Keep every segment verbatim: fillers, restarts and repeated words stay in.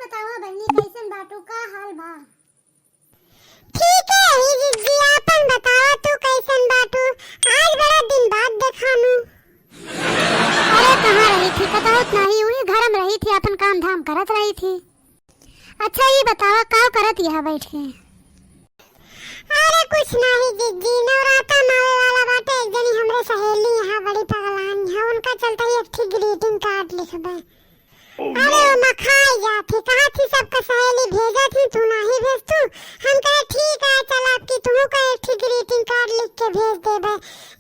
बतावा बहिनी, कैसन बाटू, का हाल बा? ठीक है ही जिज्जी, आपन बतावा, तू कैसन बाटू? आज बड़ा दिन बाद देखानू। अरे कहाँ रही थी, कतहुत नहीं, उही घर में रही थी, आपन काम धाम करत रही थी। अच्छा ई बतावा, का करत यहाँ बैठ के? अरे कुछ नहीं जिज्जी, नवराता में आवे वाला बाटे, एक जनी हमरे सहेली यहाँ बड़ी पगलानी है, उनका चलते ही एक ठे ग्रीटिंग कार्ड लिखबे। अरे, ओमा खाई जात ही, कहा थी सबका सहेली भेजत ही, तू नाही भेजतू। हम कहे, "ठीक है, चल आपकी तुहू का एक ठे ग्रीटिंग कार्ड लिख के भेज देबे।"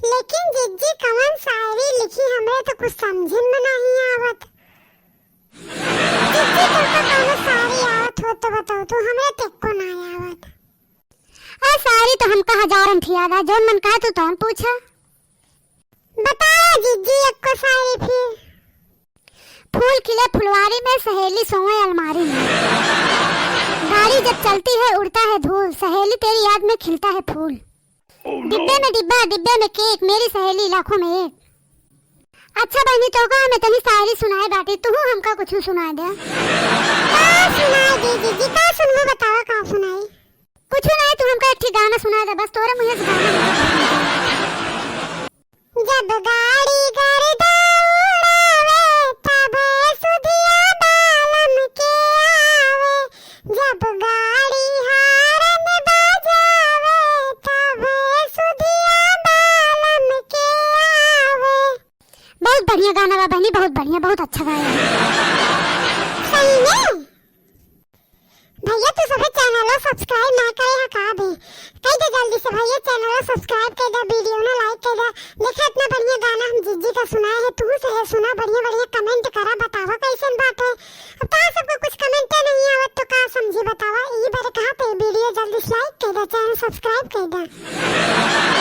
लेकिन जिज्जी कवन शायरी लिखी, हमरे तो कुछ समझिन में नहीं आवत। जिज्जी तुमका कौनो शायरी आवत हो तो बताओ, तू हमरे तो एको ना आवत। आ शायरी तो हमका हजारन ठियादा, जौन मन कहे तू तौन पूछा। बताओ जिज्जी एको शायरी फिर। फूल खिले फुलवारी में, सहेली सोवे अलमारी में। गाड़ी जब चलती है उड़ता है धूल, सहेली तेरी याद में खिलता है फूल। डिब्बे में डिब्बा, डिब्बे में केक, मेरी सहेली लाखों में एक। अच्छा बहिनी, तो का हमें तनी शायरी सुनाए बाटी, तू हमका कुछ सुनाए दे। का सुनाए दे जिज्जी, का सुनबू बतावा, का सुनाई? कुछ नहीं, तू हमका एक ठे गाना सुना दे, बस तोरे मुँहे से गाना हमका पसंद है। जब गाड़ी गर्दा उड़ावे, तब सुधिया बालम के आवे। जब गाड़ी हारन बजावे, तब सुधिया बालम के आवे। बहुत बढ़िया गाना बा बहनी, बहुत बढ़िया, बहुत अच्छा गाया है। सही में? भैया, तू सभे चैनल सब्सक्राइब ना करे ह का बे? कई दे जल्दी से भैया, चैनल सब्सक्राइब कर दे, वीडियो ना लाइक कर दे। देखा, इतना बढ़िया गाना हम जिज्जी का सुनाए है, तू से है सुना, बढ़िया बढ़िया कमेंट करा, बतावा कैसन बात है। अब तोहरा सबको कुछ कमेंटे नहीं आवत तो का समझी बतावा? ई बार कहा पे वीडियो जल्दी से लाइक कर दे, चैनल सब्सक्राइब कर दे।